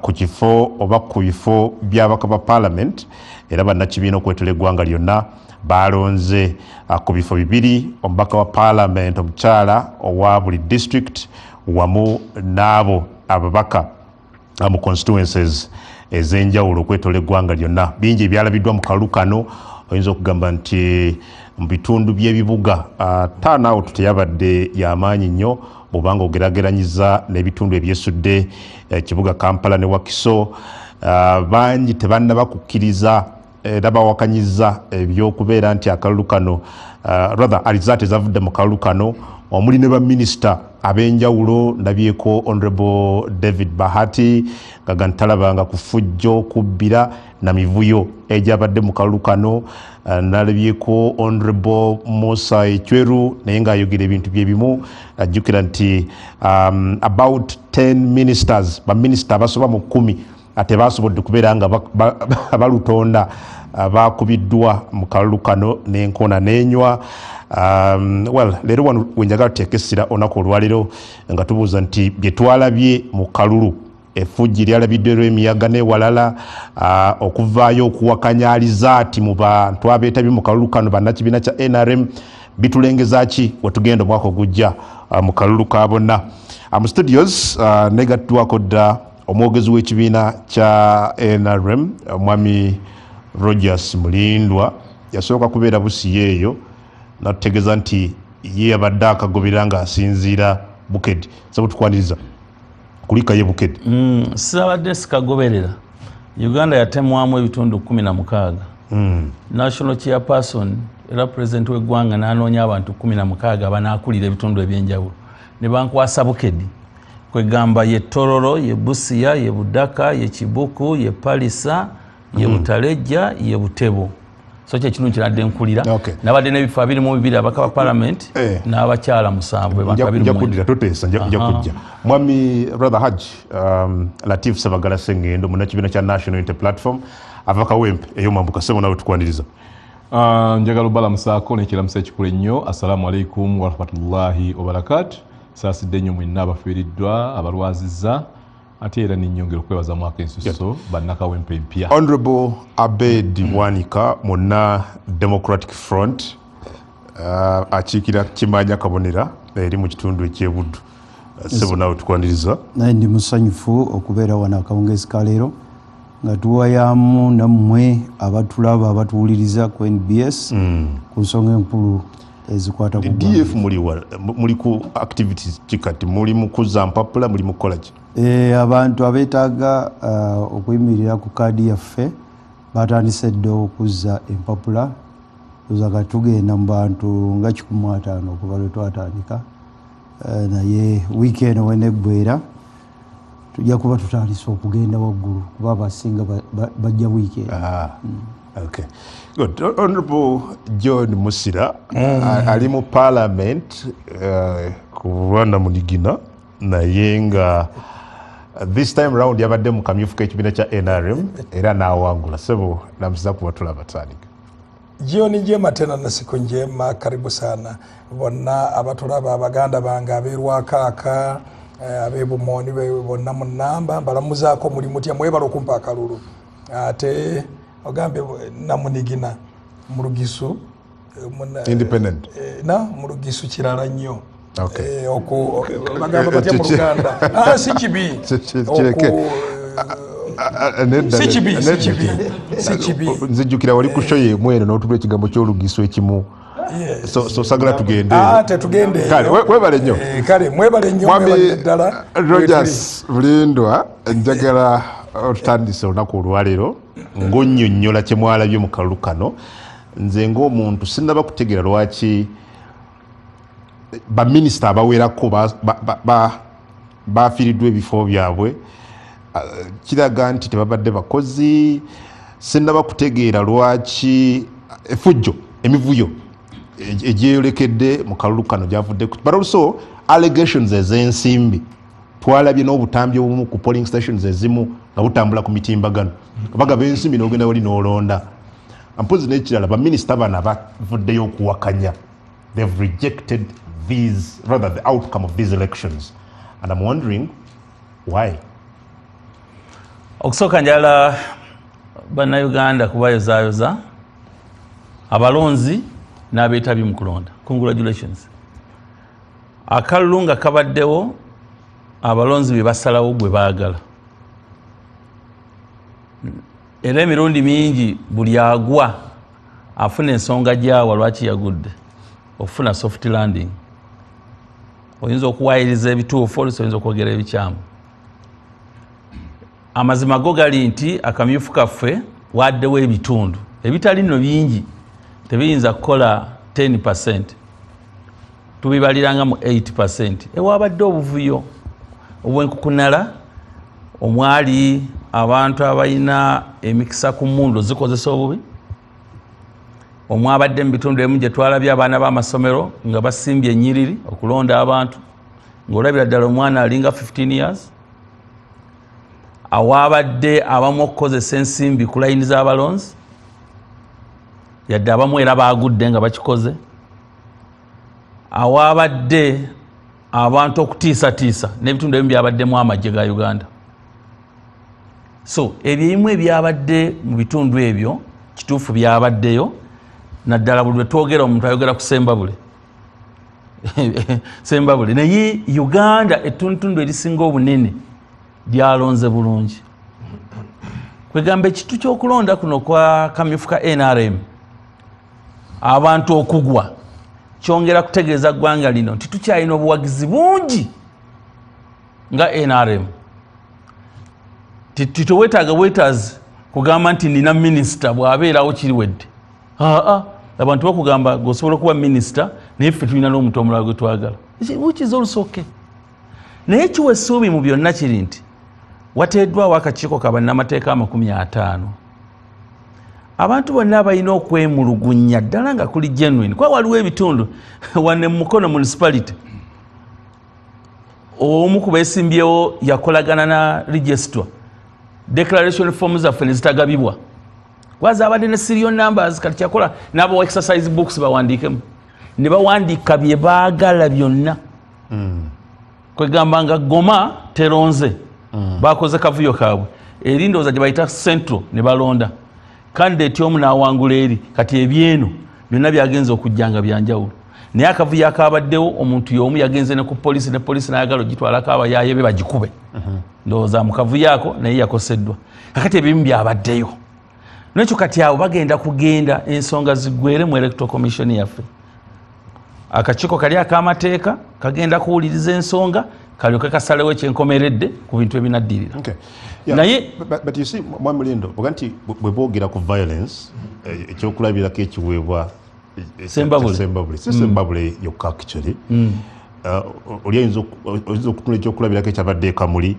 Ku kifo oba ku bifo by'ababaka ba parliament, era bannakibiina okwetula eggwanga lyonna balonze ku bifo bibiri, omubaka wa parliament omukyala owa buli district wamu n'abo ababaka mu constituencies ez'enjawulo okwetola eggwanga lyonna. Bingi ebyalabiddwa mu kalulu kano. Oyinza okugamba nti mu bitundu by'ebibuga turnout teyabadde yamaanyi nnyo bw'obanga ogerageranyiza n'ebitundu ebyesudde ekibuga Kampala ne Wakiso. Bangi tebannaba kukkiriza era bawakanyiza ebyokubeera nti akalulu kano, rather alizaati ezavudde mu kalulu kano, omuli ne baminisita ab'enjawulo. Ndabyeko Honorable David Bahati gaga ntalabanga ku fujjo, kubbira na mivuyo egyabadde mu kalulu kano. Nalabyeko Honorable Musa Ecweru naye ng'ayogera ebintu byebimu. Ajjukira nti about 10 ministers, baminisita abasoba mu 10 tebasobodde kubeera nga balutonda, bakubiddwa mu kalulu kano n'enkona n'enywa. Well, leero wano wenjagala tuteeka essira olunaku olwaleero nga tubuuza nti bye twalabye mu kalulu, effujjo lyalabiddwa erw'emiyaga n'ewalala, okuvaayo okuwakanya alizaati mu bantu abeetabye mu kalulu kano bannakibiina kya NRM, bitulengeza ki wetugenda omwaka ogujja mu kalulu ka bonna? Mu studios negattwako dda omwogezi w'ekibiina kya NRM, omwami Rogers Mulindwa. Yasooka kubeera Busiya eyo natutegeeza nti ye yabadde akagoberera ng'asinziira Bukedi. Sabo, tukwaniriza kulikayo Bukedi. Sirabadde sikagoberera. Uganda yatemwamu ebitundu 16. National chairperson era president w'eggwanga n'anoonya abantu 16 abanaakulira ebitundu ebyenjawulo ne bankwasa Bukedi. Kwegamba ye Tororo, ye Busiya, ye Budaka, ye Kibuku, ye Palisa, ye Butalejja, ye Butebo. So kyekintu kinadde nkulira. Nabadde n'ebifo 22, abaka ba parliament n'abakyala musanvu, abantu abiri nja mu mwenda. Kuddira toteesa, nja kujja. Mwami brother Haj Latif Sabagala Sengendo, munnakibiina kya National Unity Platform, ava Kawempe ey'omwambuka. Sebo, nawe tukwaniriza. Ah, njagala obalamusaako n'ekiramuso ekikulu ennyo. Assalamu alaikum warahmatullahi wabarakatu. Saasidde nnyo mwenna abafiiriddwa, abalwazizza, ate era nenyongera okwebaza mwaka ensuso bannakawempe empya. Honorable Abed Bwanika, munna Democratic Front, akiikira Kimanya Kabonera eri mu kitundu ekyebuddu. Sebo, nawe tukwaniriza. Naye ndi musanyufu okubeera wano akawungeezi ka leero nga tuwayamu nammwe abatulaba, abatuwuliriza ku NBS ku nsonga enkulu ezikwata ku ggwanga. DF muli ku activities ki kati? Muli mu kuzza mpapula, muli mu kukola ki? Abantu abeetaaga okuyimirira ku kaadi yaffe batandise dda okuzza empapula. Oza kati tugenda mu bantu nga 150 okuva lwe twatandika. Naye wiiki eno weneggwera tujja kuba tutandise okugenda waggulu, kuba abasinga bajja wiiki eno. Ah, okay. Good. Honorable John Musira ali mu parliament ku Rwanda Munigina, naye nga this time round yabadde mu kamyufu k'ekibiina kya NRM era n'awangula. Sebo, namusiza kuba tulaba tandika. Jioni njema tena na siku njema, karibu sana bonna abatulaba, abaganda bange aberwakaaka, ab'ebumooni bonna munamba mbalamuzaako. Muli mutya? Mwebala okumpa akalulu. Ate ogambye namunigina mu Lugisu, Independent. Na mu Lugisu kirala nnyo. Okay. Bagamba batya mu Luganda? Ah, si kibi. Kireke. Nedda, Si kibi, nedda. Si kibi, si kibi. Nzijjukira wali ku show yemu eno n'otubula ekigambo ky'olugisu ekimu. So sagala tugende. Ah, tetugende eyo. Kale, webale nnyo. Kale mwebale nnyo, Mwami mwebale ddala. Rogers Mulindwa, njagala otutandise olunaku olwaleero ng'onnyonnyola kye mwalabye mu kalulu kano. Nze ng'omuntu sinnaba kutegeera lwaki baminisita abawerako bafiiriddwa ebifo byabwe. Kiraga nti tebabadde bakozi. Sinnaba kutegeera lwaki efujjo, emivuyo egyeyolekedde mu kalulu kano gyavudde, but also allegations ez'ensimbi. Twalabye n'obutambi obumu ku polling stations ezimu nga butambula ku mitimbagano, bagaba ensimbi n'ogenda wali n'olonda. Mpozi n'ekirala, baminisita bano abavuddeyo okuwakanya, they've rejected these, rather the outcome of these elections, and I'm wondering why. Okusooka njala Bannayuganda kubayozaayoza, abalonzi n'abeetabye mu kulonda. Congratulations. Akalulu nga kabaddewo, abalonzi bye basalawo gwe baagala, era emirundi mingi buli agwa afuna ensonga gyawa lwaki yagudde, okufuna soft landing. Oyinza okuwayiriza ebituufu, olusi oyinza okwogera ebikyamu. Amazima go gali nti akamyufu kaffe waddewo ebitundu ebitali nno bingi, tebiyinza kukola 10%, tubibaliranga mu 8%, ewabadde obuvuyo obwenkukunala omwali abantu abalina emikisa ku mundu zikozesa obubi, omwabadde mu bitundu ebimu gye twalabye abaana b'amasomero nga basimbye ennyiriri okulonda abantu, ng'olabira ddala omwana alinga 15 years, awabadde abamu okukozesa ensimbi ku layini z'abalonzi, yadde abamu era baagudde nga bakikoze, awabadde abantu okutiisatiisa n'ebitundu ebimu byabaddemu amagye ga Uganda. So ebyo ebimu ebyabadde mu bitundu ebyo kituufu byabaddeyo, naddala buli lwetwogera omuntu ayogera ku Sembabule, Sembabule, naye Uganda ettundutundu erisinga obunene lyalonze bulungi. Kwegamba ekitu ky'okulonda kuno kwa kamyufu ka NRM, abantu okugwa kyongera kutegeeza ggwanga lino nti tukyalina obuwagizi bungi nga NRM. Titowetaaga bwetaazi kugamba nti nina minisita bw'abeerawo kiriwedde. Aa, abantu bakugamba gweosobola okuba minisita, naye ffe tulina n'omuntu omulala gwe twagala, which is also okay. Naye kiwa essuubi mu byonna kiri nti wateeddwawo akakiiko ka bannamateeka 50, abantu bonna balina okwemulugunya ddala nga kuli genuine, kuba waliwo ebitundu wane mu Mukono Municipality, omu ku beesimbyewo yakolagana na registrar, declaration form zaffe ne zitagabibwa kuba zabadde ne serial numbers. Kati kyakola n'abawa exercise books bawandiikemu, ne bawandiika bye baagala byonna. Kwegamba nga Goma teronze, bakoze kavuyo kaabwe eri, ndowooza gye bayita Central, ne balonda candidate omu n'awangula eri. Kati ebyeno byonna byagenza okujja nga byanjawulo, naye akavuyo akabaddewo, omuntu y'omu yagenze ne ku polisi, ne polisi n'ayagala ogitwalako abayaaye be bagikube, ndowooza mu kavuyo ako naye yakoseddwa. Kakati ebimu byabaddeyo nekyo, kati abo bagenda kugenda ensonga ziggwere mu Electoral Commission yaffe. Akakiiko kali ak'amateeka kagenda kuwuliriza ensonga, kalyoke kasalewo ekyenkomeredde ku bintu ebinaddirira. Okay. Yeah, Naye- but you see, Mwami Mulindo, oga nti bwe boogera ku violence, ekyokulabirako ekiweebwa Sembabule. Sembabule, si Sembabule yokka actually. Oli oyinza okutunula ekyokulabirako ekyabadde e Kamuli,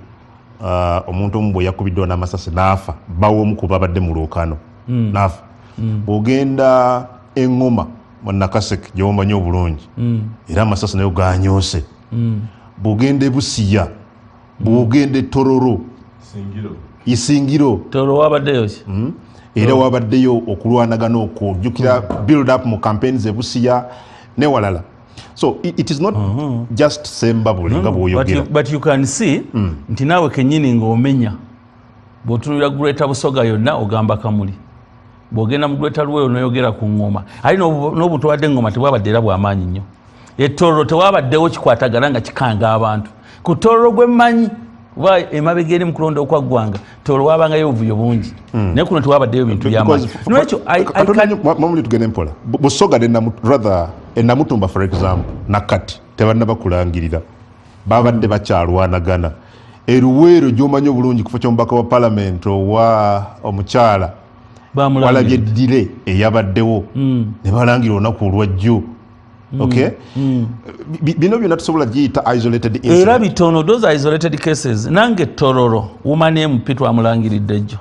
omuntu omu bwe yakubiddwa n'amasasi n'afa, bawo omu kuba abadde mu lwokano n'afa. Bw'ogenda eŋŋoma mu Nakaseke gyewomanyi obulungi, era amasasi nayo ganyoose. Bw'ogenda e Busiya, bw'ogenda e Tororo, Isingiro. Toro wabaddeyo ki? Era wabaddeyo okulwanagana okwo, ojjukira build up mu campaigns e Busiya newalala. So it is not just Sembabule nga But bw'oyogera. But you can see nti naawe kennyini ng'omenya, bw'otunulira Greater Busoga yonna ogamba Kamuli, bw'ogenda mu Greater Luweero n'oyogera ku ŋŋoma, ali n'obuntu obadde eŋŋoma tebwabadde era bw'amaanyi nnyo. Ettororo tewabaddewo kikwatagana nga kikanga abantu. Ku Tororo gwe mmanyi, kuba emabega eri mu kulonda okwaggwanga Tororo wabangayo obuvuyo bungi, naye kuno tewabaddeyo bintu byamaanyi. Nolwekyo Mamuli, tugende mpola. Busoga ne rather enamutumba for example, nakati tebannaba kulangirira, babadde bakyalwanagana. Eruweero gyomanyi obulungi, kifo kyomubaka wa parliament owa omukyala, walabye eddire eyabaddewo ne balangira olunaku olwajjo. Okay, bino byonna tusobola giyita isolated era incident. Bitono, those are isolated cases. Nange Tororo woman MP twamulangiridde ejjo,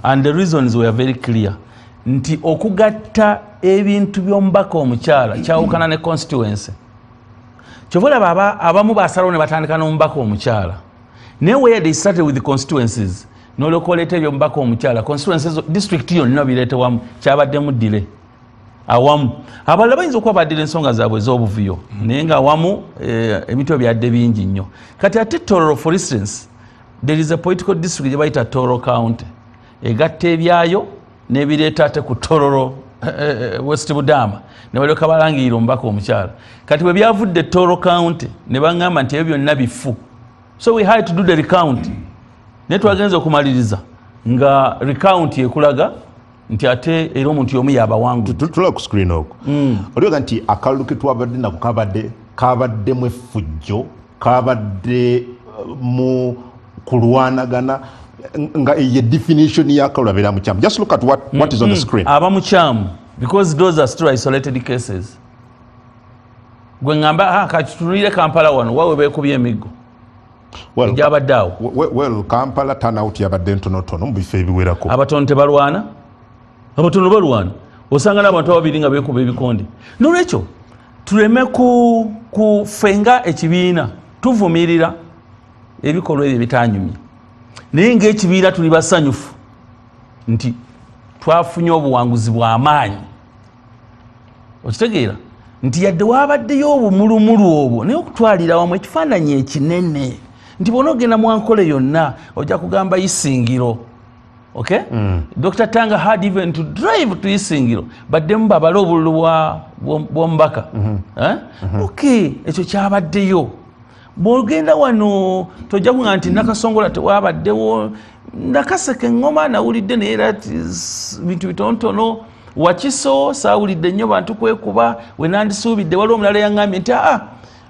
and the reasons were very clear nti okugatta ebintu by'omubaka omukyala kyawukana ne constituency. Kyova olaba abamu basalawo ne batandika n'omubaka omukyala, naye where they started with the constituencies, n'olyoka oleeta ebyomubaka omukyala, constituencies, district yonna bireete wamu, kyabaddemu delay. Awamu abalala bayinza okuba baddira ensonga zaabwe ez'obuvuyo, naye nga awamu ebintu ebyo byadde bingi nnyo. Kati ate Tororo, for instance, There is a political district gye bayita Toro County, egatta ebyayo n'ebireeta ate ku Tororo, West Budama, ne balyoka balangirira omubaka omukyala. Kati bwe byavudde Toro County ne baŋŋamba nti ebyo byonna bifu, so we had to do the recount. Naye twagenza okumaliriza nga recount ekulaga nti ate era omuntu y'omu yabawangudde. Tulaba ku screen okwo. Olioga nti akalulu ke twabadde nako kabaddemu effujjo, kabadde mu kulwanagana, nga ye definition y'akalulu abeera mukyamu. Just look at what is on the screen. Aba mukyamu because those are still isolated cases. Gwe ŋŋamba, kati tutunulire Kampala wano, wawe beekubye emiggo egyabadde awo. Well, Kampala turnout yabadde ntonotono mu bifo ebiwerako. Abatono tebalwana, abatono balwana, osanga n'abantu ababiri nga beekuba ebikonde. Nolwekyo tuleme ku ffe nga ekibiina tuvumirira ebikolwa ebyo ebitanyumye, naye ngaekibiina tuli basanyufu nti twafunye obuwanguzi bw'amaanyi. Okitegeera nti yadde wabaddeyo obumulumulu obwo, naye okutwalira wamu ekifaananyi ekinene nti bwona ogenda mu Ankole yonna ojja kugamba Isingiro. Okay? Dr Tanga had even to drive to Isingiro baddemu babale obululu bw'omubaka. Eh? Okay, ekyo kyabaddeyo. Bw'ogenda wano tojja kuga nti Nakasongola tewabaddewo, Nakaseke eŋŋoma nawulidde, naye era bintu bitonotono. Wakiso saawulidde nnyo bantu kwekuba wenandisuubidde. Waliwo omulala yaŋŋambye nti aa,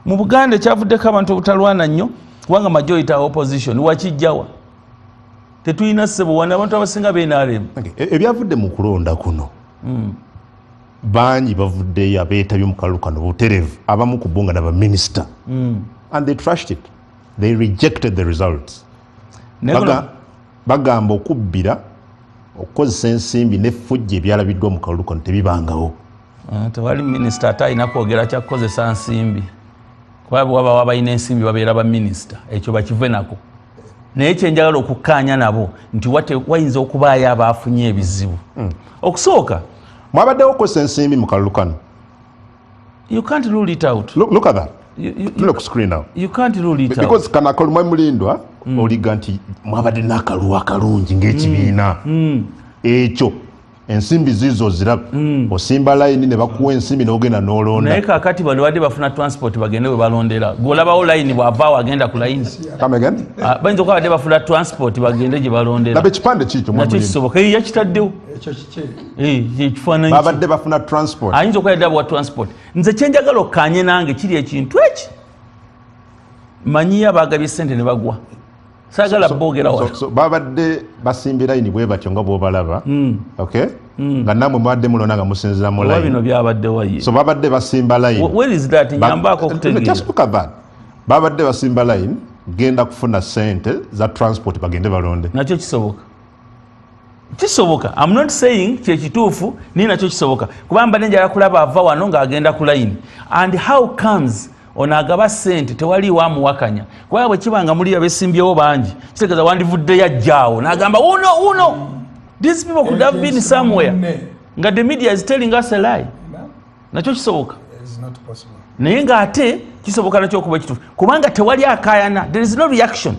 mu Buganda ekyavuddeko abantu obutalwana nnyo kubanga majority opposition. Wakijjawa? Tetulina ssebo, wano abantu abasinga be NRM. Okay. Ebyavudde mu kulonda kuno, bangi bavuddeyo abeetabye mu kalulu kano butereevu, abamu ku bo nga nabaminisita, and they trashed it, they rejected the results. Bagamba okubbira, okukozesa ensimbi n'effujjo ebyalabiddwa mu kalulu kano tebibangawo. Ah, tewali minisita ate alina kwogera kyakukozesa nsimbi, kuba wabawo abalina ensimbi babeera baminisita, ekyo bakive nako. Naye kyenjagala okukkaanya nabo nti wayinza okubaayo abaafunye ebizibu. Okusooka, Mwabaddewo okukozesa ensimbi mu kalulu kano? You can't rule it out. Look at that. You Look screen now. You can't rule it out. Because kano akalulu, mwami Mulindwa, oliga nti mwabadde n'akalulu akalungi ng'ekibiina ekyo, ensimbi zizo ziraba, osimba layini ne bakuwa ensimbi n'ogenda n'olonda. Naye kakati bano badde bafuna transport bagende we balondera. Gwolabawo layini, bw'avaawo agenda ku layini. Come again? Ah, bayinza okuba badde bafuna transport bagende gye balondera. Laba ekipande kiikyo, mwami Nakyo Mulindwa. kisoboka. Yakitaddewo. Ekyo kiki? Ekifaananyi. Babadde bafuna transport. Ayinza okuba yadde abawa transport. Nze kyenjagala okkanye nange kiri ekintu eki, manyiyo abagabye sente ne bagwa, saagala boogera wano. So babadde basimba layini bwe batyo nga bwobalaba, okay, nga nammwe mubadde mulonda nga musinzira mu Oba layini. Bino byabaddewo ye. So babadde basimba layini. Where is that? Nyambaako okutegeera. Just look at that. Babadde basimba line genda kufuna sente za transport bagende balonde. Nakyo kisoboka, kisoboka. I'm not saying kyekituufu, naye nakyo kisoboka, kuba mbadde njagala kulaba ava wano ng'agenda ku line, and how comes ono agaba sente tewaliiwo amuwakanya? Kubanga bwe kiba nga muli abesimbyewo bangi, kitegeeza wandivuddeyo ajjaawo n'agamba uno uno. These people could have been somewhere nga the media is telling us a lie. Nakyo kisoboka. Is not possible. Naye ng'ate kisoboka nakyo okuba ekituufu, kubanga tewali akayana, there is no reaction.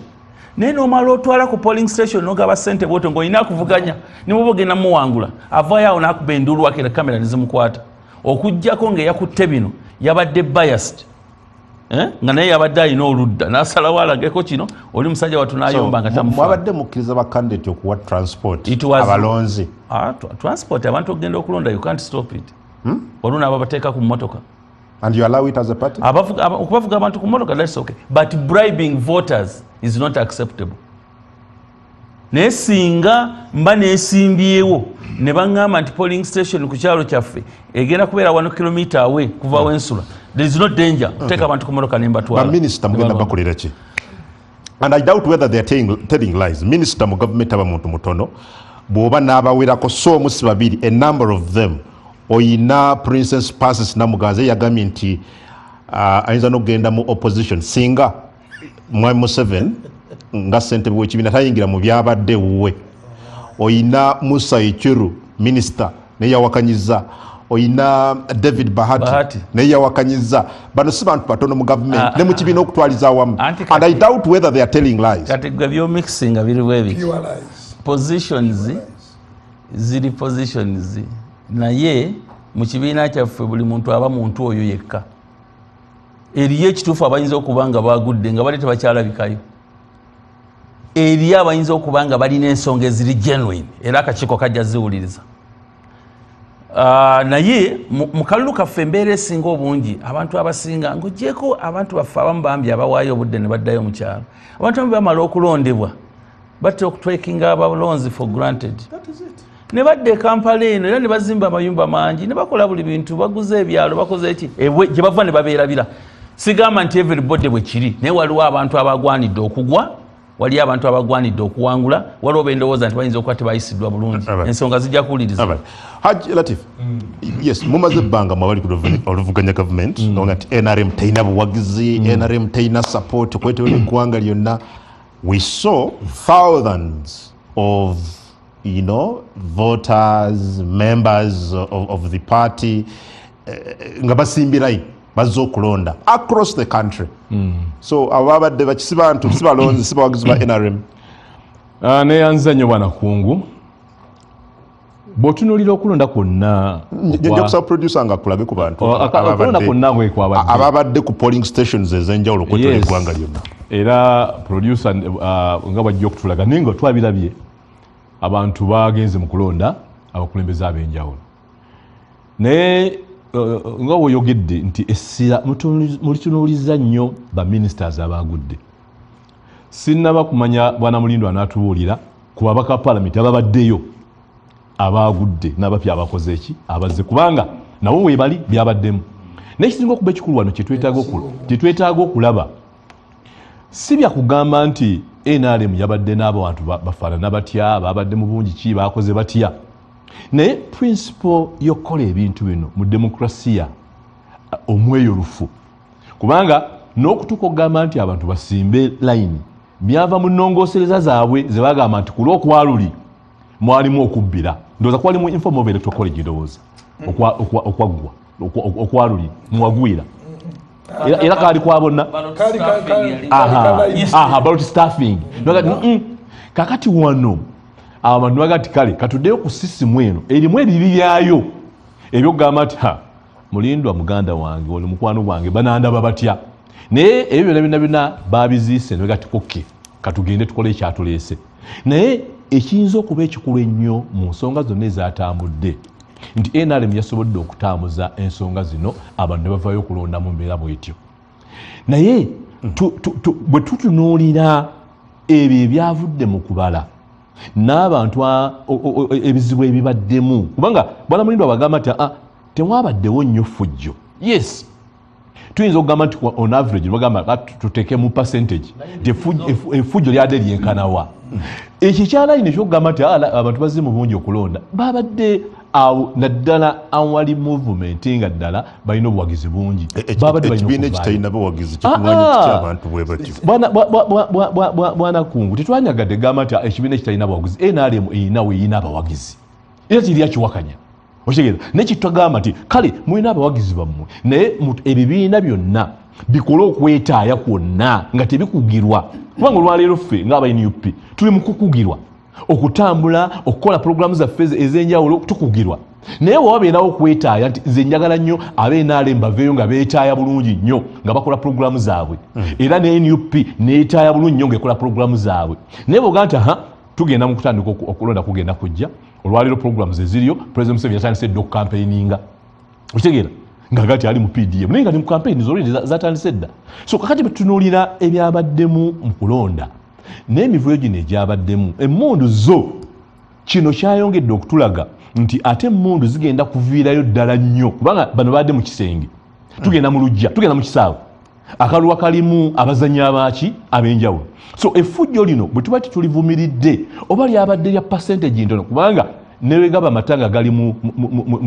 Naye nomala otwala ku polling station nogaba sente bwotyo ngaolina akuvuganya, nimuba ogenda muwangula, avaayo awo nakuba enduulu, wakera kamera nezimukwata, okugjako ngaeyakutte bino yabadde biased. Eh? Nga naye yabadde alina oludda nasalawo alageko kino oli musajja watu nayomba nga tamufa. Mwabadde mukkiriza ba candidate okuwa transport abalonzi? Ah, transport abantu okugenda okulonda, you can't stop it. Waliwo n'ababateeka ku mmotoka. And you allow it as a party? Okubavuga abantu ku mmotoka, that's okay, but bribing voters is not acceptable. Naye singa mba nesimbyewo ne baŋŋamba nti polling station ku kyalo kyaffe egenda kubeera 1 kilomita away kuva wensula, there is no danger kuteeka abantu ku mmotoka nembatwala. Baminisita mugenda bakolera ki? And I doubt whether they are telling lies. Minisita mu gavumenti aba muntu mutono, bw'oba n'abawerako, so omu si babiri, a number of them. Oyina Princess Persis Namuganza, yagambye nti ayinza n'okugenda mu opposition singa mwami Museveni nga ssentebe w'ekibiina tayingira mu byabadde wuwe. Oyina Musa Ikiru, minisita, naye yawakanyiza. Oyina David Bahati, Bahati. Naye yawakanyiza. Bano si bantu batono mu gavumenti Ah, ne mu kibiina okutwaliza awamu, Anti and I doubt whether they are telling lies. Kati gwe byomixinga biri bwebiki. Pure lies. Positions ziri positions, naye mu kibiina kyaffe buli muntu aba muntu oyo yekka. Eriyo ekituufu abayinza okuba nga bagudde nga bali tebakyalabikayo, eriyo abayinza okuba nga balina ensonga eziri genuine, era akakiiko kajja ziwuliriza. Naye mu kalulu kaffe embeera esinga obungi, abantu abasinga, ng'ogyeko abantu baffe abamu bambi abawaayo obudde ne baddayo mu kyalo, abantu abamu bamala okulondebwa batera okutakinga abalonzi for granted ne badda e Kampala eno, era ne bazimba amayumba mangi, ne bakola buli bintu, baguze ebyalo, bakoze eki, gye bava ne babeerabira. Sigamba nti everybody bwe kiri, naye waliwo abantu abagwanidde okugwa, waliyo abantu abagwanidde okuwangula, waliwo bendowooza nti bayinza okuba tebayisiddwa bulungi. Ensonga zijja kuwuliriza. Alright. Haj Latif, yes, mumaze ebbanga mwabali ku oluvuganya gavumenti nga nti NRM terina buwagizi, NRM terina support okwetolera eggwanga lyonna. We saw thousands of voters, members of the party, nga basimbye line bazze okulonda across the country. So abo babadde bakisi bantu, si balonzi, si bawagizi ba NRM? Neyanza nnyo bwana Kungu. Bw'otunuulira okulonda kwonna Nja kusaba producer nga akulage ku bantu Oh, okulonda kwonna bwe kwabadde. Ababadde ku polling stations ez'enjawulo okwetolera eggwanga lyonna. Era producer nga bwajja okutulaga, naye nga twabirabye, abantu bagenze mu kulonda abakulembeze ab'enjawulo, naye nga bw'oyogedde nti essira mulitunuuliza nnyo baministers abagudde. Sinnaba kumanya, bwana Mulindo anaatubuulira ku babaka ba palamenti ababaddeyo abagudde n'abapya abakoze eki, abazze, kubanga nabo weebali byabaddemu. Naye ekisinga okuba ekikulu wano kyetwetaaga okulaba si byakugamba nti NRM yabadde n'abantu bafaanana batya, babadde mu bungi ki, bakoze batya, naye principle y'okukola ebintu bino mu demokrasiya omweyolufu, kubanga n'okutuuka okugamba nti abantu basimbe layini byava mu nnongoosereza zaabwe ze bagamba nti ku lwokwaluli mwalimu okubbira. Ndowooza kwalimu inform of electoral college, ndowooza okwaggwa okwaluli muwagwira, era kaali kwa bonna. Aha, ballot stuffing. Nogati, Kakati wano abantu baga ti kale katuddeyo ku sisimu eno erimu ebibi byayo ebyokugamba nti ha, Mulindwa muganda wange, oli mukwano gwange, banandaba batya? Naye ebyo byonna byonna byonna babiziise nebaga ti okay, katugende tukole ekyatuleese. Naye ekiyinza okuba ekikulu ennyo mu nsonga zonna ezatambudde nti NRM yasobodde okutambuza ensonga zino, abantu ne bavaayo okulonda mu mbeera bwetyo. Naye bwe tutunuulira ebyo ebyavudde mu kubala n'abantu ebizibu ebibaddemu, kubanga bwana Mulindo abagamba nti tewabaddewo nnyo ffujjo. Yes, tuyinza okugamba nti on average bagamba tuteeke mu percentage nti effujjo lyadde lyenkanawa. Ekyo ekyalayini ekyokugamba nti abantu bazze mu bungi okulonda, babadde awo naddala awali movement nga ddala balina obuwagizi bungi. Babadde balina ekibiina okuvaayo. Ekitalina buwagizi kikuŋŋaanya kitya abantu bwe batyo? Bwana Kungu, tetwanyagadde gamba nti ekibiina ekitalina buwagizi. NRM erina weerina abawagizi, era kiri akiwakanya, okitegeeza? Naye kitagamba nti kale mulina abawagizi bammwe, naye ebibiina byonna bikole okwetaaya kwonna nga tebikugirwa, kubanga olwaleero ffe ng'aba NUP tuli mu kukugirwa okutambula okukola puroguramu zaffe ez'enjawulo, tukugirwa. Naye bwe wabeerawo okwetaaya nti nze njagala nnyo ab'NRM baveeyo nga beetaaya bulungi nnyo nga bakola puroguramu zaabwe, era ne NUP neetaaya bulungi nnyo ng'ekola puroguramu zaabwe. Naye bw'ogamba nti aha, tugenda mu kutandika okulonda kugenda kujja, olwaleero programs eziriyo, President Museveni yatandise dda okukampeininga, okitegeera, nga gati ali mu PDM, naye nga ni mu campaign already zatandise dda. So kakati bwetutunuulira ebyabaddemu mu kulonda n'emivuyo gino egyabaddemu, emmundu zo, kino kyayongedde okutulaga nti ate emmundu zigenda kuviirayo ddala nnyo, kubanga bano badde mu kisenge, tugenda mu luggya, tugenda mu kisaawe, akaluwa kalimu abazanyi abaaki ab'enjawulo. So effujjo lino bwe tuba tetulivumiridde, oba lyabadde lya percentage ntono, kubanga newegaba amata nga gali mu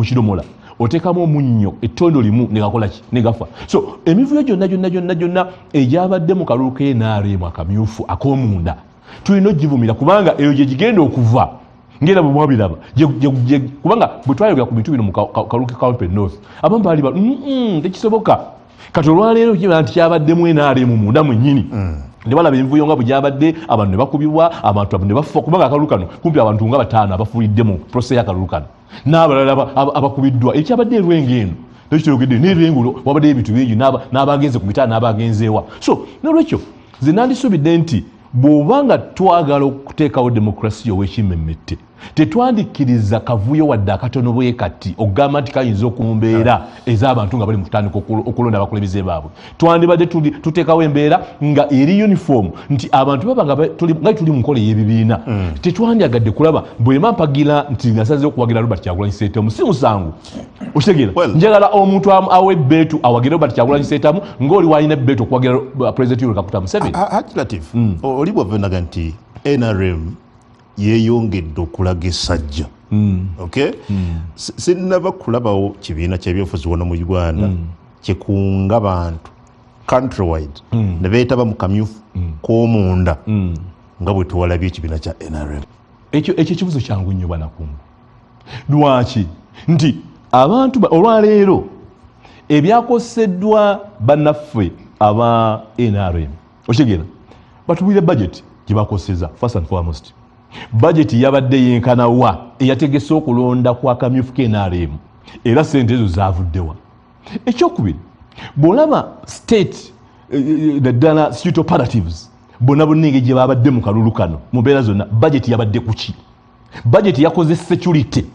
kidomola, oteekamu omunnyo ettondo limu negakola ki, negafa. So emivuyo gyonna gyonna gyonna gyonna egyabadde mu kalulu k'NRM akamyufu ak'omunda tulina ogivumira, kubanga eyo gye gigenda okuva. Ngera bwe mwabiraba kubanga bwe twayogera ku bintu bino mu Kaluki County North, abamu baali tekisoboka. Kati olwaleero kiba nti kyabaddemu NRM munda mwennyini. Ne balaba envuyo nga bwe gyabadde, abantu ne bakubibwa, abantu ne bafa, kubanga akalulu kano kumpi abantu nga 5 abafuulidde mu process y'akalulu kano, n'abalala abakubiddwa. Ekyabadde erwengo eno tekituyogedde, n'erwengo wabaddeyo ebintu bingi, n'abagenze ku mitaano, n'abagenzeewa. So n'olwekyo nze nandisuubidde nti bw'oba nga twagala okuteekawo demokrasiya ow'ekimmemmette, tetwandikkiriza kavuyo wadde akatono bwe kati okugamba nti kayinza okumbeera ez'abantu nga bali mu kutandika okulonda abakulembeze baabwe. Twandibadde tuteekawo embeera nga eri uniform nti abantu baba nga tuli mu nkola ey'ebibiina. Tetwandyagadde kulaba bwema mpagira nti nasazeewo okuwagira Robert Kyagulanyi Ssentamu, si musango. Okitegeera? Njagala omuntu awe ebbeetu awagire Robert Kyagulanyi Ssentamu ng'oli w'alina ebbeetu okuwagira President Yoweri Kaguta Museveni. Haji Latif, oli bw'avunaga nti NRM yeeyongedde okulaga essajja. Okay? Sinnaba kulabawo kibiina ky'ebyobufuzi wano mu Uganda kikunga bantu countrywide ne beetaba mu kamyufu k'omunda nga bwe tuwalabye ekibiina kya NRM. Ekyo ekibuzo kyangu nnyo banakungu. Lwaki? Nti abantu olwaleero ebyakoseddwa bannaffe aba NRM, okitegeera, batubuulire budget gye bakoseza first and foremost. Budget yabadde yenkana wa eyategese okulonda kwa kamyufu ka NRM, era sente ezo zaavuddewa? Ekyokubiri, bw'olaba state naddala state operatives bonna bonna engeri gye babadde mu kalulu kano mu mbeera zonna, budget yabadde ku ki? Budget yakoze security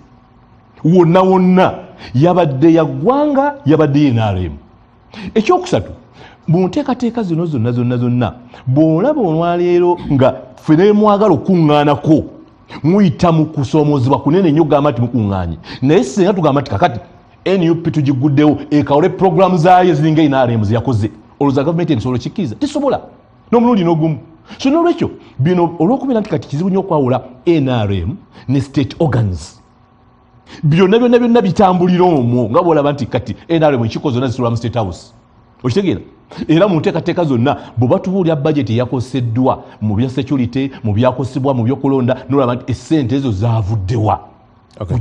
wonna wonna, yabadde ya ggwanga, yabadde ya NRM. Ekyokusatu, mu nteekateeka zino zonna zonna zonna, bw'olaba olwaleero nga ffe ne mwagala okuŋŋaanako muyita mu kusoomoozebwa kunene nnyo okugamba nti mukuŋŋaanye, naye singa tugamba nti kakati NUP tugiguddewo ekawole puroguramu zaayo eziringa NRM ze yakoze, olowooza gavumenti eno esobola okikkiriza? Tesobola n'omulundi n'ogumu. So n'olwekyo bino olw'okubeera nti kati kizibu nnyo okwawula NRM ne state organs, byonna byonna byonna bitambulira omwo nga bw'olaba nti kati NRM enkiiko zonna zitula mu State House. Okitegeera? Era mu nteekateeka zonna bwe batubuulira budget eyakoseddwa mu bya security, mu byakosebwa, mu byokulonda, n'olaba nti essente ezo zaavuddewa.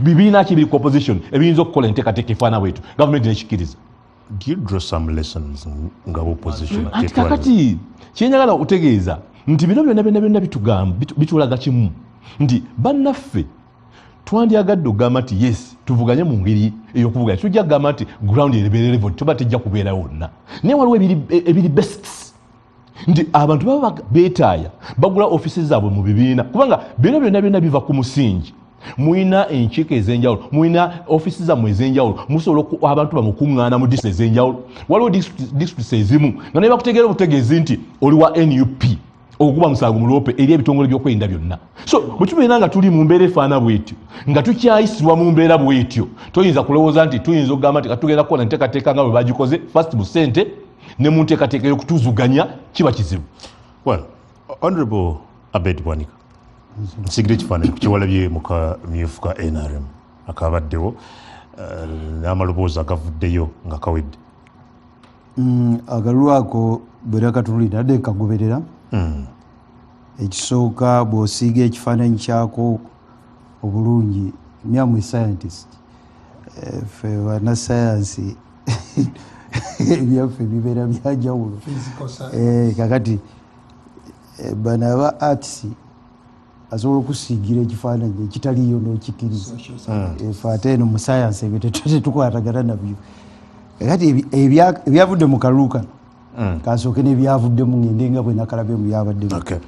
Bibiina ki biri ku opposition ebiyinza okukola enteekateeka efaana bwetyo gavumenti nekikkiriza? Do you draw some lessons nga opposition? Anti kakati kyenjagala okutegeeza nti bino byonna byonna byonna bitulaga kimu nti bannaffe twandyagadde okugamba nti yes, tuvuganye mu ngeri ey'okuvuganya. Tujja kugamba nti ground ebeere level, tuba tejja kubeera wonna, naye waliwo ebiri basics nti abantu baba beetaaya bagula ofisi zaabwe mu bibiina, kubanga bino byonna byonna biva ku musingi. Mulina enkiiko ez'enjawulo, mulina ofisi zammwe ez'enjawulo, musobola abantu bammwe okuŋŋaana mu districts ez'enjawulo. Waliwo districts ezimu nga naye bakutegeera obutegeezi nti oli wa NUP, okukuba musango muloope eri ebitongole by'okwerinda byonna. So bwe tubeera nga tuli mu mbeera efaana bwetyo, nga tukyayisibwa mu mbeera bwetyo, toyinza kulowooza nti tuyinza okugamba nti katugenda kukola enteekateeka nga bwe bagikoze first mu ssente ne mu nteekateeka ey'okutuzuganya, kiba kizibu. Well, Honorable Abed Bwanika, nsigira ekifaananyi ku kyewalabye mu kamyufu ka NRM akabaddewo n'amaloboozi agavuddeyo nga kawedde. Akalulu ako bwe nakatunuulidde nadde nkagoberera. Ekisooka, bw'osiiga ekifaananyi kyako obulungi, me am a scientist, ffe bannasayansi ebyaffe bibeera byanjawulo. Kakati bano aba arts asobola okusiigira ekifaananyi ekitaliiyo n'okikkiriza. Ffe ate eno mu sayansi ebyo tetukwatagana nabyo. Kakati ebyavudde mu kalulu kano, kansooke n'ebyavuddemu ngende nga bwe nakalabye mu byabaddemu.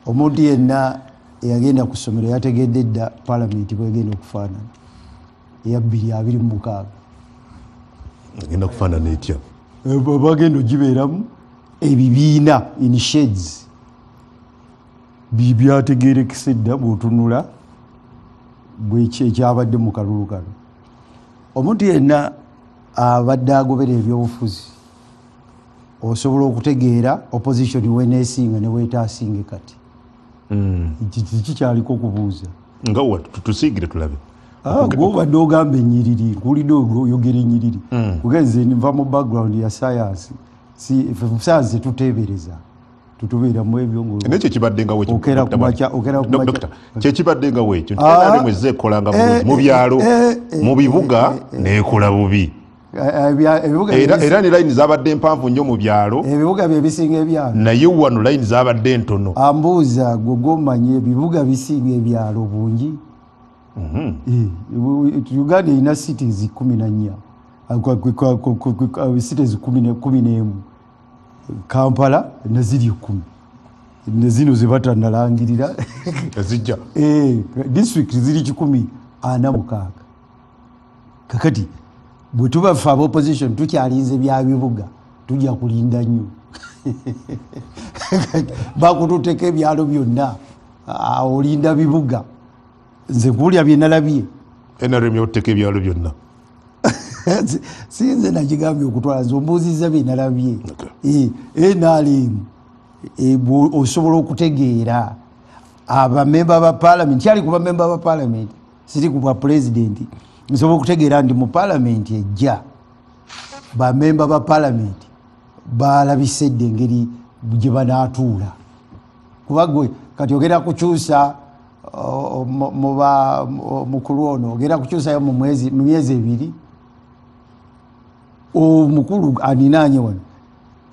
Omuntu yenna eyagenda ku ssomero yategedde dda palamenti bwegenda okufaanana eya 2026. Egenda kufaanana etya? Bagenda ogibeeramu ebibiina in shades byategerekese dda bw'otunula ekyabadde mu kalulu kano. Omuntu yenna abadde agobera ebyobufuzi osobola okutegeera opposition weneesinga ne weetaasinge kati. Kikyaliko okubuuza. Nga wa tusiigire tulabe. Gwobadde ogamba ennyiriri, nkuwulidde oyogera ennyiriri. Kugenze nva mu background ya science. Si ffe mu science tuteebereza. Tutubeera mu ebyo ngo Naye kyekibaddengawo ekyo, Okera Dr. okera ku makya. Dr. Kyekibaddengawo ekyo nti Ah. NRM ezze ekolanga bulungi mu byalo, mu bibuga neekola bubi. Ebibuga Era era ne layini zabadde mpanvu nnyo mu byalo, ebibuga bye bisinga ebyalo. Naye wano layini zabadde ntono. Ambuuza gwe gwomanye, ebibuga bisinga ebyalo bungi. Uganda erina cities 14, cities 11, Kampala neziri 10, nezino zebatanalangirira. Ezijja. District ziri 146. Kakati bwe tuba ffe aba opposition tukyalinze bya bibuga, tujja kulinda nnyo. Bakututeka ebyalo byonna, olinda bibuga. Nze nkuwulira bye nalabye. NRM yoteka ebyalo byonna. Sinze nakigambye okutwala, nze ombuuzizza bye nalabye. NRM osobola okutegeera abamemba ba parliament, kyali ku bamemba ba parliament, siri ku bwa pulezidenti. Nsobola okutegeera nti mu parliament ejja bamemba ba parliament balabise dde engeri gye banaatuula, kuba gwe kati ogenda kukyusa mukulu ono, ogenda kukyusayo mu myezi 2. Omukulu aninaanye wano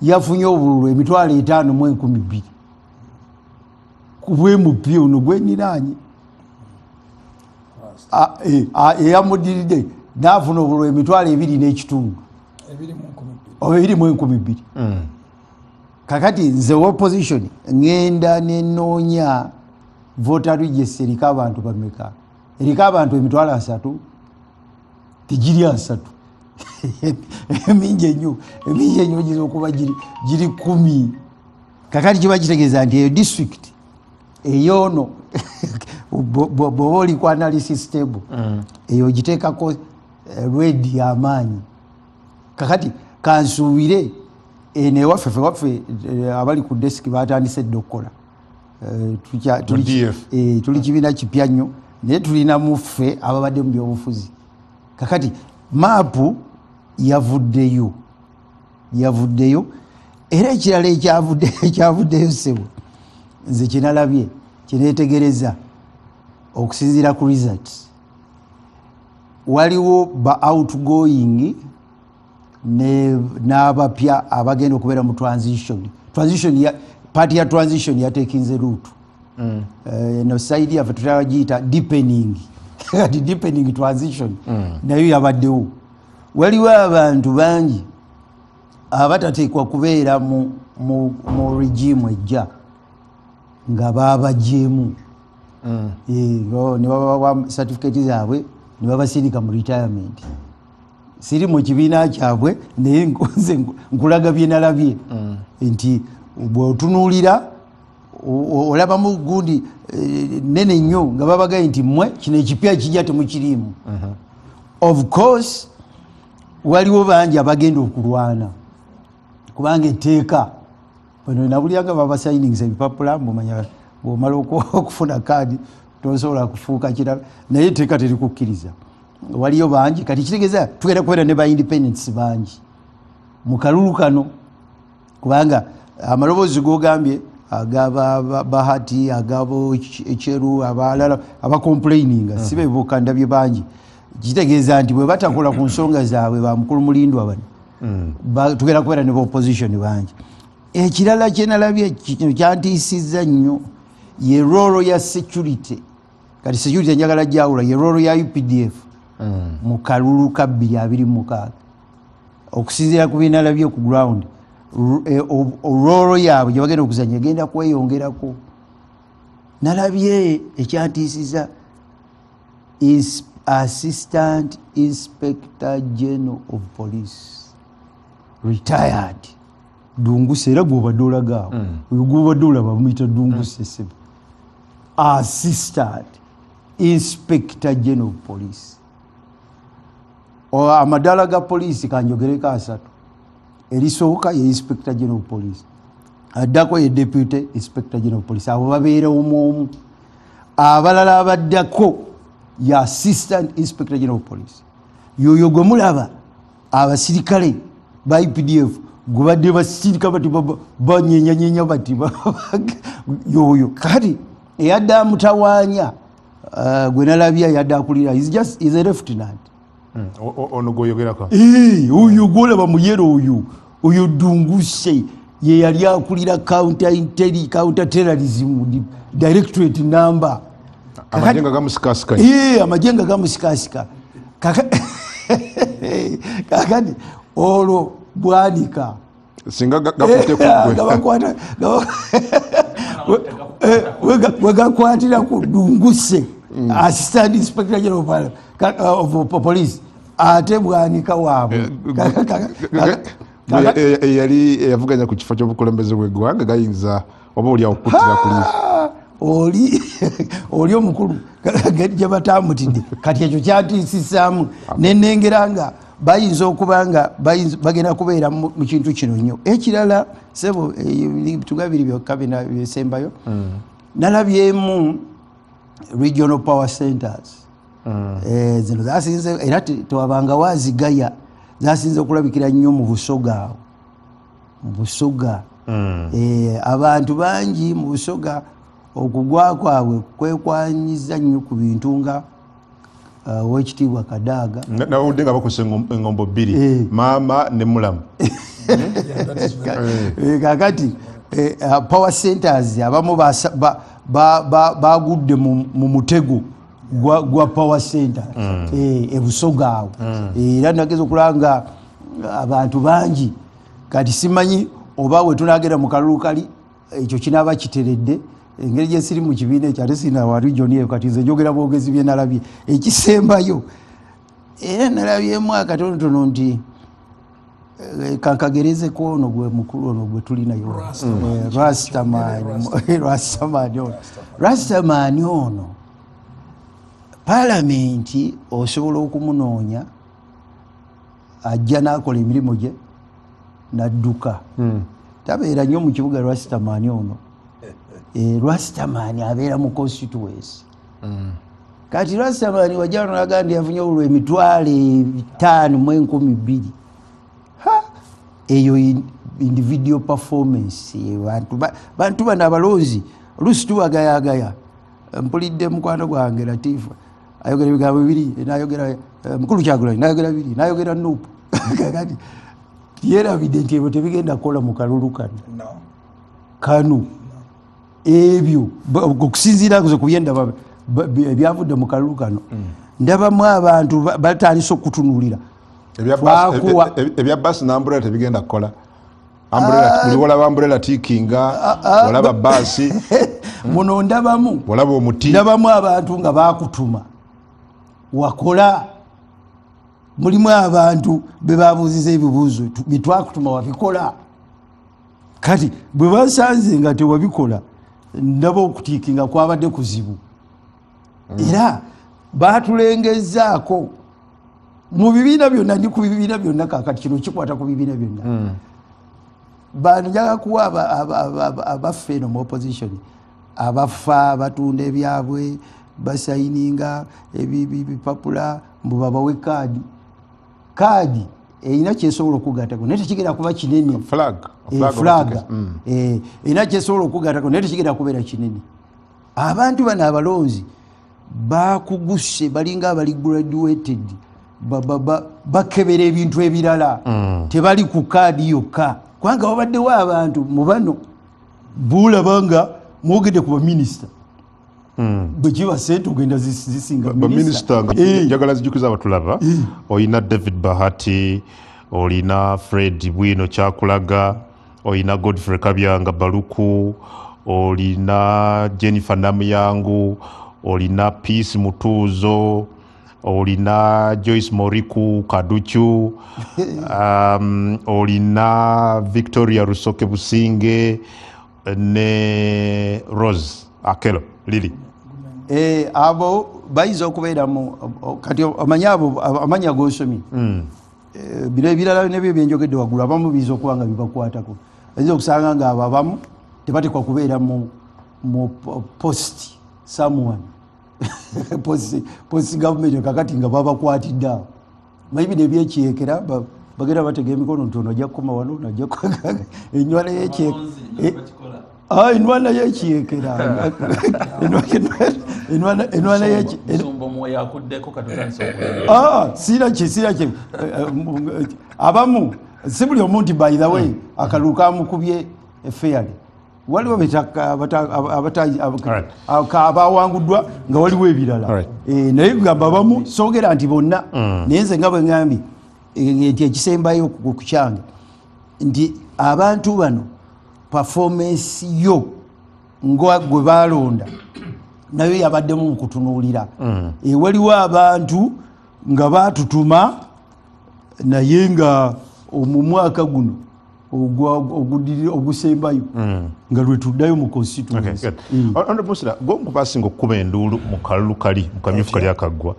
yafunye obululu 50,002 ku bwemupi ono gweninaanye. Eyamudiridde naafuna obululu 2,500. 2,002. Oba 2,002. Kakati nze opposition ŋŋenda nenoonya voter register eriko abantu bameka? Eriko abantu 30,000, tegiri 30, emingi ennyo, emingi ennyo giza okuba giri 10. Kakati kiba kitegeeza nti eyo district eyoono, bw'oba oli ku analysis table, eyo ogiteekako red y'amaanyi. Kakati kansuubire eno ewaffe, fe waffe abali ku desk batandise dda okukola. DF. Tuli kibiina kipya nnyo, naye tulinamu ffe ababadde mu byobufuzi. Kakati maapu yavuddeyo, yavuddeyo. Era ekirala ekyavuddeyo, ssebo, nze kyenalabye, kyenetegereza okusinziira ku results, waliwo ba outgoing n'abapya abagenda okubeera mu transition. Transition ya, party ya transition yatekinze route. Eno side yaffe tutagiyita deepening. Kati deepening transition nayo yabaddewo. Waliwo abantu bangi abatateekwa kubeera mu regime ejja nga babagyemu, ne babawa certificate zaabwe ne babasindika mu retirement. Siri mu kibiina kyabwe, naye nze nkulaga bye nalabye nti bw'otunuulira olabamu gundi nene nnyo nga babagaye nti mmwe kino ekipya kijja temukiriimu. Of course waliwo bangi abagenda okulwana, kubanga etteeka bano nabulya nga babasayiningisa ebipapula, mbumanya bwomala okufuna kaadi tosobola kufuuka kirala, naye etteeka terikukkiriza. Waliyo bangi. Kati kitegeeza tugenda kubeera ne ba independents bangi mu kalulu kano, kubanga amaloboozi gogambye agaba Bahati, agabo Echeru, abalala abacomplaininga si beboka, ndabye bangi. Kitegeeza nti bwe batakola ku nsonga zaabwe, bamukulu Mulindwa bano, tugenda kubeera ne opposition bangi. Ekirala kyenalabye kino kyantiisizza nnyo, ye role ya security. Kati security njagala jawula, ye role ya UPDF mu kalulu ka 2026. Okusinziira ku byenalabye ku ground, role yaabwe gye bagenda okuzanya egenda kweyongerako. Nalabye ekyantiisiza, Assistant Inspector General of Police retired Dunguse. Era gwobadde olagaawo, oyo gwobadde olaba bamuyita Dunguse sebe, Assistant Inspector General of Police. Amadaala ga poliisi kanjogereko asatu. Erisooka ye Inspector General of Police, addako ye Deputy Inspector General of Police, abo babeera omu omu. Abalala abaddako ye Assistant Inspector General of Police, yoyo gwe mulaba abasirikale ba UPDF. Gubadde basirika bati, banyenyanyenya bati yoyo. Kati eyadde amutawaanya, gwe nalabya yadde akulira is a lieutenant. Ono gwoyogerako? Oyo gwolaba muyero, oyo Dunguse, ye yali akulira counter terrorism directorate number. Amagye nga gamusikasika. Amagye nga gamusikasika. Kakati olwo Bwanika singa gakutte ku gwe. Wegakwatira ku Dunguse, assistant inspector general of police, ate Bwanika waabwe. Eyali eyavuganya ku kifo ky'obukulembeze bw'eggwanga, gayinza oba oli awo kuttira ku liiso. Oli omukulu gye batamutidde. Kati ekyo kyatiisisaamu nenengera nga bayinza okuba nga bagenda kubeera mu kintu kino nnyo. Ekirala, sebo, bitunga biri byokka byesembayo. Nalabyemu regional power centers. Zino zasinze, era tewabanga wazigaya, zasinze okulabikira nnyo mu Busoga awo, mu Busoga. Abantu bangi mu Busoga okugwa kwabwe kwekwanyiza nnyo ku bintu nga owekitiibwa Kadaaga. Nawulidde nga bakozesa engombo bbiri, maama ne mulamu. Kakati power centers, abamu bagudde mu mutego gwa power center ebusoga awo. Era nageza okulaba nga abantu bangi. Kati simanyi oba we tunagenda mu kalulu kali ekyo kinaaba kiteredde, engeri gyesiri mu kibiina ekyo, ate sina wa region eyo. Kati nze njogera bwogezi bye nalabye. Ekisembayo, era nalabyemu akatonotono nti kankagerezeko ono gwe mukulu ono gwe tulinayo, Rastaman ono. Rastaman ono palamenti osobola okumunoonya, ajja n'akola emirimu gye nadduka. Tabeera nnyo mu kibuga Rastaman ono. Rastaman abeera mu constituency. Kati Rastaman wajja wano nagaa nti yafunye olwo 502,000. Eyo individual performance. Bantu bano abalonzi oluusi tubagayagaya. Mpulidde mukwano gwange Latifa ayogera ebigambo bibiri, nayogera mukulu Kyagulanyi, nayogera bibiri, nayogera NUP. Kakati yerabidde nti ebyo tebigenda kukola mu kalulu kano. Kano ebyo okusinziira nze kubyendaba ebyavudde mu kalulu kano, ndabamu abantu batandise okutunuulira. Ebya basi n'umbrella tebigenda kukola. Buli wolaba umbrella tiikinga, olaba baasi. Muno ndabamu olaba omuti. Ndabamu abantu nga bakutuma wakola. Mulimu abantu bebabuuziza ebibuuzo, byetwakutuma wabikola? Kati bwe basanze nga tewabikola, ndaba okutiikinga kwabadde kuzibu. Era batulengezaako mu bibiina byonna, ndi ku bibiina byonna. Kakati kino kikwata ku bibiina byonna. Bano njaga kuwa abaffe eno mu opposition, abafa batunda ebyabwe, basayininga ebipapula mbu babawe kaadi. Kaadi erina kyesobola okugatako, naye tekigenda kuba kinene. Flag. Flag erina kyesobola okugatako, naye tekigenda kubeera kinene. Abantu bano abalonzi bakuguse, balinga abali graduated, bakebera ebintu ebirala. Tebali ku kaadi yokka, kubanga wabaddewo abantu mu bano bulaba nga mwogedde ku baminisita, bwe kiba sente ogenda zisinga. Baminisita, njagala nzijukiza abatulaba, olina David Bahati, olina Fred Bwino Kyakulaga, olina Godfrey Kabyanga Baluku, olina Jennifer Namuyangu, olina Peace Mutuuzo, olina Joyce Moriku Kaducu, olina Victoria Rusoke Businge ne Rose Akelo Lili. Abo bayinza okubeera mu kati omanyi abo amanya gosomye. Bino ebirala nebyo byenjogedde waggulu, abamu biyinza okuba nga bibakwatako. Oyinza okusanga nga abo abamu tebatekwa kubeera mu post someone post government. Kakati nga babakwatidde awo, manyi bino ebyekiyekera. Bagenda batega emikono nti ono ajja kukoma wano, ono ajja enywala enwana yekiyekera, enwana. Sira abamu, si buli omu nti, by the way, akalulu kamukubye fairly. Waliwo abawanguddwa nga waliwo ebirala, naye kugamba abamu, soogera nti bonna. Naye nze nga bwe ŋŋambye nti ekisembayo ku kyange nti abantu bano performance yo nga gwe balonda nayo yabaddemu mu kutunuulira. Waliwo abantu nga batutuma, naye nga mu mwaka guno ogusembayo nga lwetuddayo mu constituency. Musira gwomukubasinga okukuba enduulu mu kalulu kali mu kamyufu kali akaggwa,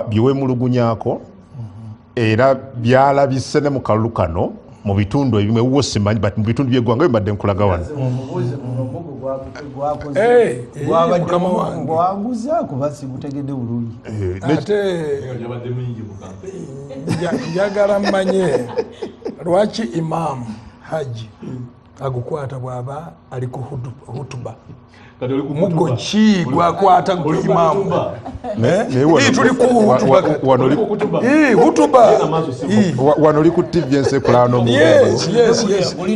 byewemulugunyako era byalabise ne mu kalulu kano mu bitundu ebimu ewuwo simanyi, but mu bitundu byeggwanga bye mbadde nkulaga wano. Gwaguza kuba sigutegedde bulungi. Ate njagala mmanye lwaki Imam Haji agukwata bw'aba ali ku hutuba. Mugo ki gwakwata ku imamu? Tuli ku hutuba. Wano oli ku TV ensi ekulano.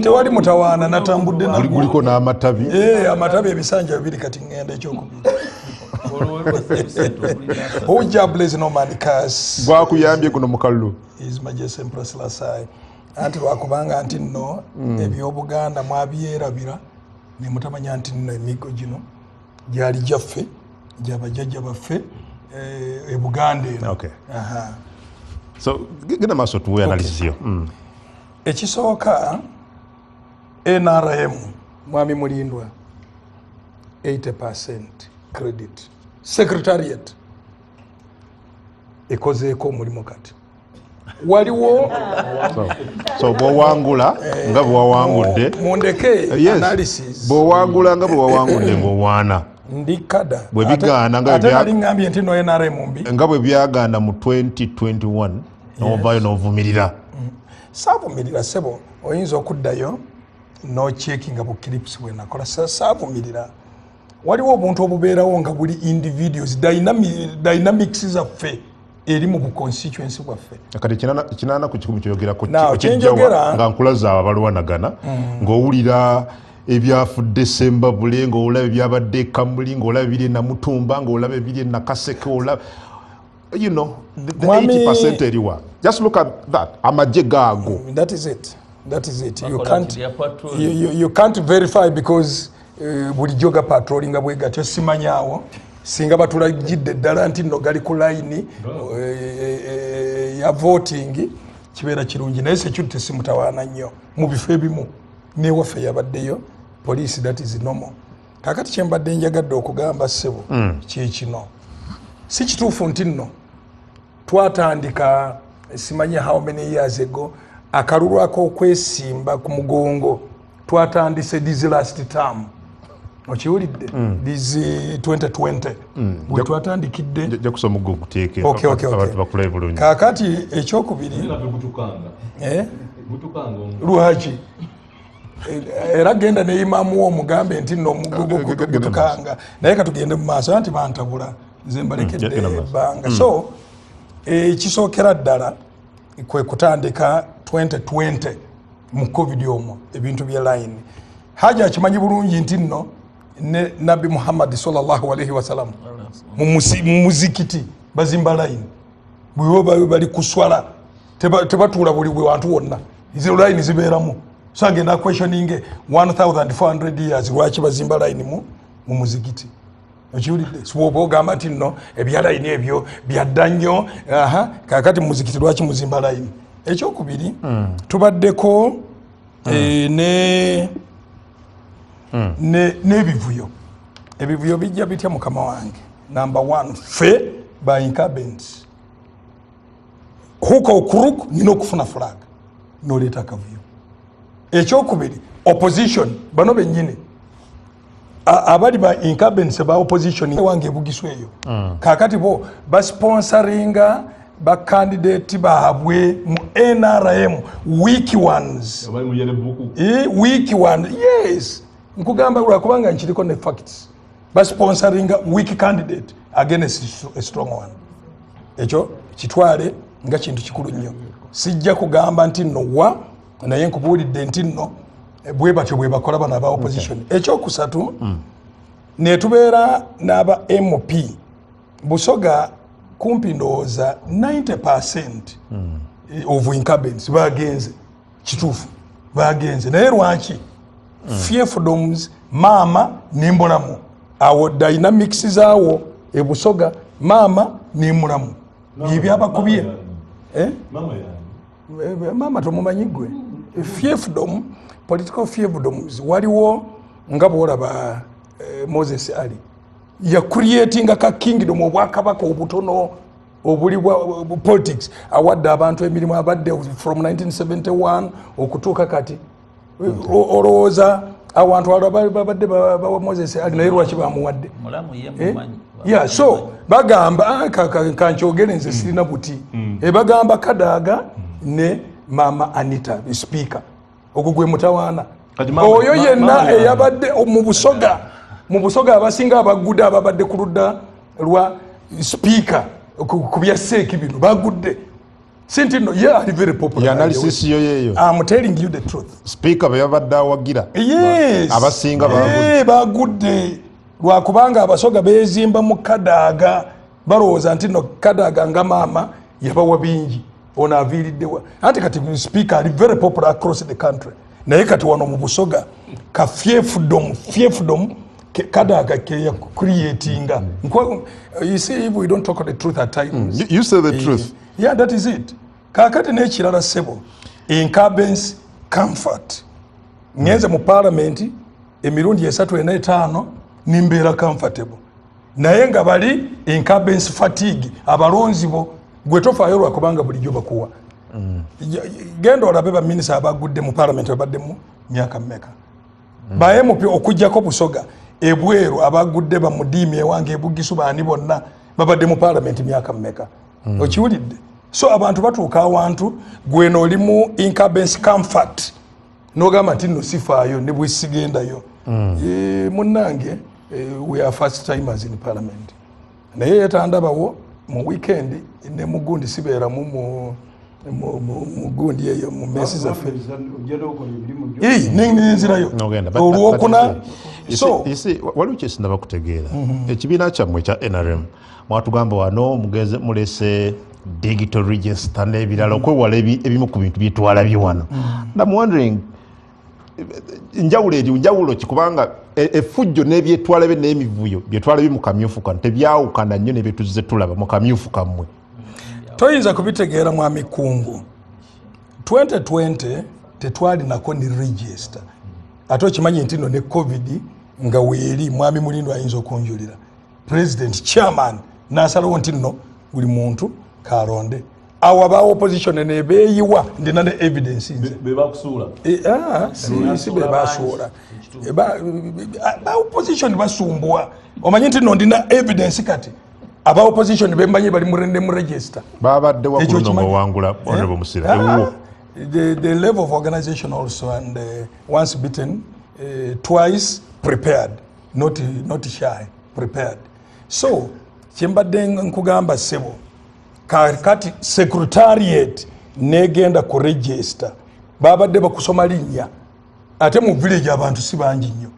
Tewali mutawaana, natambudde. Guliko n'amatabi. Amatabi ebisanja bibiri, kati ŋŋenda ekyokubiri. Who Jah bless, no man curse. Gwakuyambye kuno mu kalulu? His Majesty Emperor Selassie. Anti lwakubanga nti nno ebyobuganda mwabyerabira ne mutamanya nti nno emiggo gino gyali gyaffe, gyabajjajja baffe e Buganda eno. So genda maaso tuwe analysis yo. Ekisooka, NRM, Mwami Mulindwa, 80 credit. Secretariat ekozeeko omulimu. Kati waliwo So bwowangula nga bwewawangudde Mundeke. Analysis. Bwowangula nga bwewawangudde ngaowaana Ndi kada. Bwe bigaana nga Ate nali ŋŋambye nti no NRM mbi. Nga bwe byagaana mu 2021 novaayo n'ovumirira. Saavumirira, ssebo. Oyinza okuddayo nocheckinga bu clips bwe nakola. Saavumirira. Waliwo obuntu obubeerawo nga buli individuals dynamics zaffe eri mu buconstituency bwaffe. Kati 80% kyoyogerako Now, okijjawa kyenjogera nga nkula zaabwe abalwanagana, ng'owulira ebyafudde Sembabule, ng'olaba ebyabadde e Kamuli, ng'olaba ebiri e Namutumba, ng'olaba ebiri e Nakaseke, olaba the 80 eriwa? Just look at that, amagye gaago. That is it, that is it. You Bakola can't ki? They are patrolling. You can't verify because bulijjo ga patrollinga bwe gatyo. Simanyaawo singa batulagidde ddala nti nno gali ku layini ya voting, kibeera kirungi. Naye security simutawaana nnyo mu bifo ebimu, newaffe yabaddeyo police. That is normal. Kakati kyembadde njagadde okugamba, ssebo, kyekino: si kituufu nti nno twatandika simanyi how many years ago akalulu ak'okwesimba ku mugongo. Twatandise this last term, okiwulidde? This 2020 bwe twatandikidde. Nja kusoma omuggo guteeke abantu bakulabe bulungi. Kaakati ekyokubiri, eh? Lwaki? Era genda ne imaamu wo omugambe nti nno omugogo gutukanga. Naye katugende mu maaso, anti bantabula, nze mbalekedde Genda mu maaso. ebbanga. So ekisookera ddala kwe kutandika 2020 mu COVID omwo ebintu bya line. Haja akimanyi bulungi nti nno ne Nabbi Muhammad sallallahu alaihi wasallam mu muzikiti bazimba line. Bwe bali kuswala tebatuula buli bwe wantu wonna, ezo line zibeeramu. So agenda questioning 1400 years lwaki bazimba line mu muzikiti. Okiwulidde? Siwoba ogamba nti nno ebya layini ebyo byadda nnyo. Aha, kakati mu muzikiti lwaki muzimba layini? Ekyokubiri, tubaddeko n'ebivuyo. Ebivuyo bijja bitya, mukama wange? Number one, ffe ba incumbents, hook or crook nina okufuna flag, noleeta akavuyo. Ekyokubiri, opposition bano bennyini abali ba incumbents ba opposition wange ebugisu eyo, kakati bo basponsoringa. Bakandidate baabwe mu NRM weak ones. Weak one, yes. Nkugamba lwakubanga nkiriko ne facts. Basponsoringa weak candidate against a strong one. Ekyo kitwale nga kintu kikulu nnyo. Sijja kugamba nti nno wa, naye nkubuulidde nti nno bwe batyo bwe bakola bano aba opposition. Ekyokusatu, netubeera n'aba MP Busoga kumpi ndowooza 90% of incumbents bagenze. Kituufu bagenze, naye lwaki? Fiefdoms, maama nembulamu awo dynamics zaawo ebusoga, maama nemulamu byebyabakubye. Eh? Maama tomumanyi gwe? Fiefdom, political fiefdoms waliwo nga bwolaba Moses Ali yacreatinga ka kingdom, obwakabaka obutono obuli bwa politics, awadde abantu emirimu abadde from 1971 okutuuka kati. Olowooza awantu alala babadde bawa Moses Ali, naye lwaki bamuwadde? Mulamu ye Eh? mumanyi. Yeah, so bagamba kankyogere nze sirina buti. Bagamba Kadaaga ne Mama Anita speaker, ogwo gwe mutawaana. Kati mama- Oyo yenna mama yani. Eyabadde mu Busoga abasinga abagudde ababadde ku ludda lwa speaker ku bya seeki bino bagudde, si nti no ye ali very popular. Analysis yo yeeyo? I'm telling you the truth. Speaker be babadde awagira Yes. abasinga bagudde. Eh, bagudde lwakubanga Abasoga bezimba mu Kadaaga, balowooza nti no Kadaaga nga maama yabawa bingi, ono aviiriddewa. Anti kati speaker ali very popular across the country, naye kati wano mu Busoga ka fiefdom Kadaaga keyacreatinga. You see, if we don't talk the truth at times. You say the truth. Yeah, that is it. Kakati n'ekirala ssebo, incumbents comfort. Ngenze mu parliament emirundi esatu, ena, etaano, nimbeera comfortable, naye nga bali incumbents fatigue. Abalonzi bo gwe tofaayo lwakubanga bulijjo bakuwa. Genda olabe baminisita abagudde mu parliament babaddemu myaka mmeka, ba MP okugjako Busoga ebweru abagudde, bamudiimi ewange ebugisu, baani bonna babadde mu parliament myaka mmeka? Okiwulidde? So abantu batuuka awantu gweno oli mu incumbents comfort, nogamba nti nno sifaayo ne bwesigendayo. Munnange, we are first timers in parliament, naye yetandabawo mu weekend ne mugundi sibeeramu mu gundi eyo mu mesi zaffe. Ii, nenzirayo Nogenda. olwokuna. So You see, waliwo kyesinaba kutegeera. Ekibiina kyammwe ekya NRM mwatugamba wano mugeze mulese digital register n'ebirala okwewala ebimu ku bintu byetwalabye wano. And I'm wondering njawulo eri njawulo ki, kubanga effujjo n'ebyetwalabye n'emivuyo byetwalabye mu kamyufu kano tebyawukana nnyo nebyetuzze tulaba mu kamyufu kammwe. Toyinza kubitegeera, mwami Kungu. 2020 tetwalinako ni register, ate okimanyi nti no ne COVID nga weeri. Mwami Mulindo ayinza okunjulira. President chairman nasalawo nti nno buli muntu kalonde. Awo aba opposition nebeeyiwa, ndina ne evidence nze. Bebakusuula? Si be basuula. Ba opposition basumbuwa. Omanyi nti no ndina evidence kati aba opposition bembanyi bali murende mu register. Babadde Ekyo wakuluno okimanyi? ngaowangula, Honorable Musira, Ah, ewuwo. the level of organization also, and once beaten, twice prepared, not shy, prepared. So kyembadde nkugamba ssebo, kati secretariat negenda ku register, babadde bakusoma linnya, ate mu village abantu si bangi nnyo.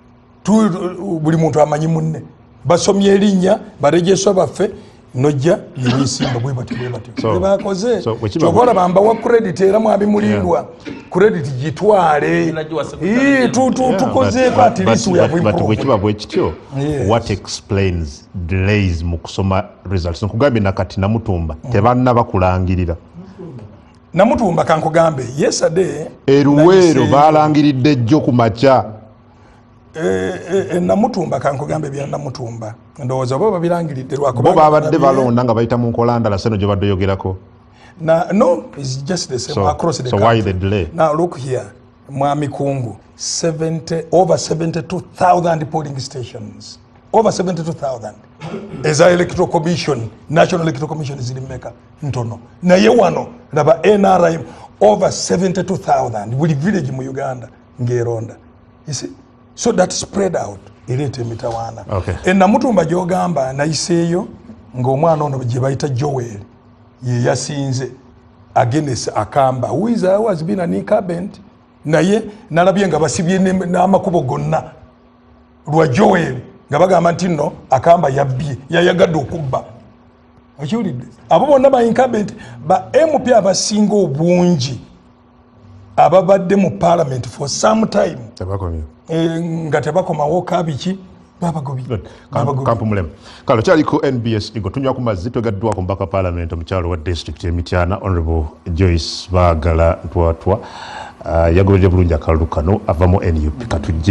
Buli muntu amanyi munne. Basomye erinnya baregeswa baffe, nojja nebesimba bwe batyo bwe batyo. Bwe bakoze. So, bwe kiba Kyova olaba mbawa credit, era mwami Mulindwa, credit gitwale. Nagiwa secretary. Ii, tukozeeko, at least we have But bwe improved. kiba bwe kityo, Yes. what explains delays mu kusoma results? Nkugambye nakati Namutumba tebannaba kulangirira. Namutumba, kankugambe, yesterday Eruweero nagiseeyo. balangiridde jjo ku makya. Namutumba, kankugambe bya Namutumba, ndowooza oba babirangiridde Bo lwakubanga babadde balonda nga bayita mu nkola ndala seno gye badde oyogerako. No, it's just the same across the So why country. the delay? Now look here, Mwami Kungu, 70, over 72,000 polling stations. Over 72,000. Eza Electoral Commission, National Electoral Commission, ziri meka? Ntono. Naye wano laba NRM, over 72,000 buli village mu Uganda ng'eronda. You see? So that spread out ereeta emitawaana. Enamutumba gyogamba, nayiseeyo ng'omwana ono gye bayita Joel ye yasinze against Akamba, who has been an incumbent, naye nalabye nga basibye n'amakubo gonna lwa Joel, nga bagamba nti nno Akamba yabbye, yayagadde okubba. Okiwulidde? Abo bonna ba incumbent, ba MP abasinga obungi ababadde mu parliament for some time. Tebakomye. Nga tebakomawo kabiki, babagobye. Babagobye. Kampumulemu. Kale okyaliko NBS Eagle, tunywa ku mazzi. Twegaddwako omubaka parliament omukyalo wa district Emityana, Honorable Joyce Bagala Ntwatwa. Yagoberedde bulungi akalulu kano, ava mu NUP. Katujje.